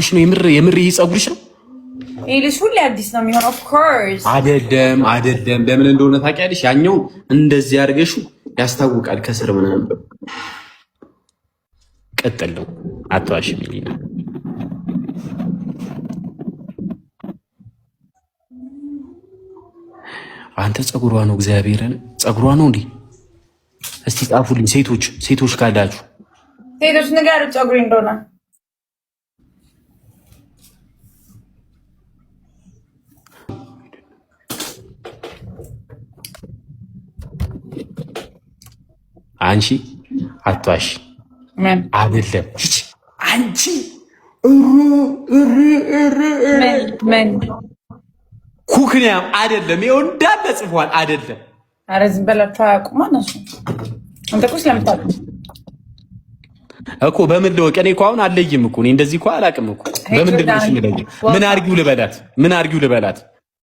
ነው የምር የምር ይህ ፀጉርሽ ነው። ይህ ልጅ ሁሌ አዲስ ነው የሚሆነው። Of course አይደለም፣ አይደለም። ለምን እንደሆነ ታውቂያለሽ? ያኛው እንደዚህ አድርገሽው ያስታውቃል ከስር ምናምን። ቀጥል ነው አትዋሽም። ይልና አንተ ፀጉሯ ነው እግዚአብሔርን ፀጉሯ ነው እንዴ? እስቲ ጻፉልኝ ሴቶች፣ ሴቶች ካላችሁ ሴቶች ንገሩ ፀጉሬ እንደሆነ። አንቺ አትዋሽ። አይደለም አንቺ ኩክንያም አይደለም። ይኸው እንዳለ ጽፏል። አይደለም ኧረ ዝም በላችሁ። አያውቁማ እነሱ። አንተ እኮ ስለምታውቅ እኮ በምን ልወቅ? እኔ እኮ አሁን አለይም እኮ እኔ እንደዚህ እኮ አላውቅም እኮ። በምንድን ነው የምለየው? ምን አርጊው ልበላት? ምን አርጊው ልበላት?